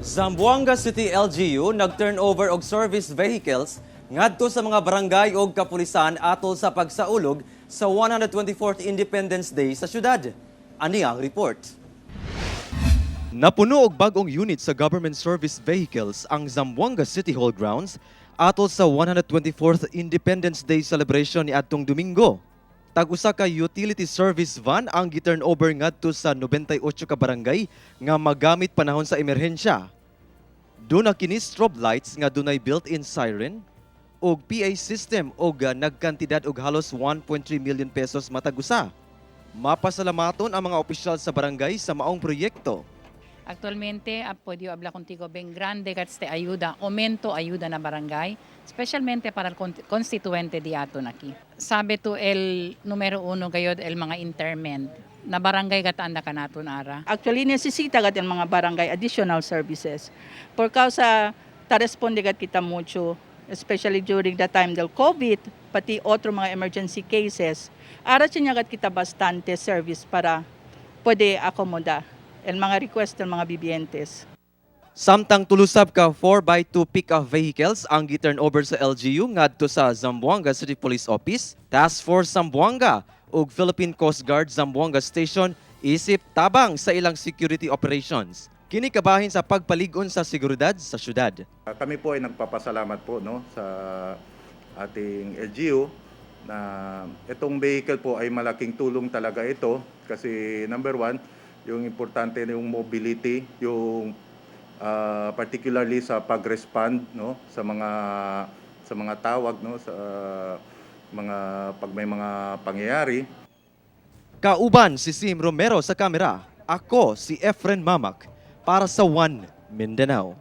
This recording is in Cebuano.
Zamboanga City LGU nag-turnover og service vehicles ngadto sa mga barangay og kapulisan atol sa pagsaulog sa 124th Independence Day sa syudad. Ani ang report. Napuno og bag-ong unit sa government service vehicles ang Zamboanga City Hall grounds atol sa 124th Independence Day celebration niadtong Domingo. Tag-usa ka utility service van ang gi-turn over ngadto sa 98 ka barangay nga magamit panahon sa emerhensya. Duna kini strobe lights nga dunay built-in siren ug PA system og nagkantidad og halos 1.3 million pesos matag usa. Mapasalamaton ang mga opisyal sa barangay sa maong proyekto. Actualmente, pwede hablar contigo bien grande que este ayuda, aumento ayuda na barangay, especialmente para el constituente di aton aquí. Sabi to el número uno gayod el mga interment na barangay gat anda kanaton ara. Actually, necesita gat yung mga barangay additional services. Por causa, ta-responde gat kita mucho, especially during the time del COVID, pati otro mga emergency cases. Ara siya gat kita bastante service para pwede acomoda el mga request ng mga vivientes. Samtang tulo sab ka 4x2 pick-up vehicles ang gi-turn over sa LGU ngadto sa Zamboanga City Police Office, Task Force Zamboanga ug Philippine Coast Guard Zamboanga Station isip tabang sa ilang security operations. Kini kabahin sa pagpalig-on sa seguridad sa syudad. Kami po ay nagpapasalamat po, no, sa ating LGU na itong vehicle po ay malaking tulong talaga ito kasi number one, yung importante yung mobility, yung particularly sa pag-respond, no, sa mga tawag, no, sa mga pag may mga pangyayari. Kauban si Sim Romero sa kamera. Ako si Efren Mamak para sa One Mindanao.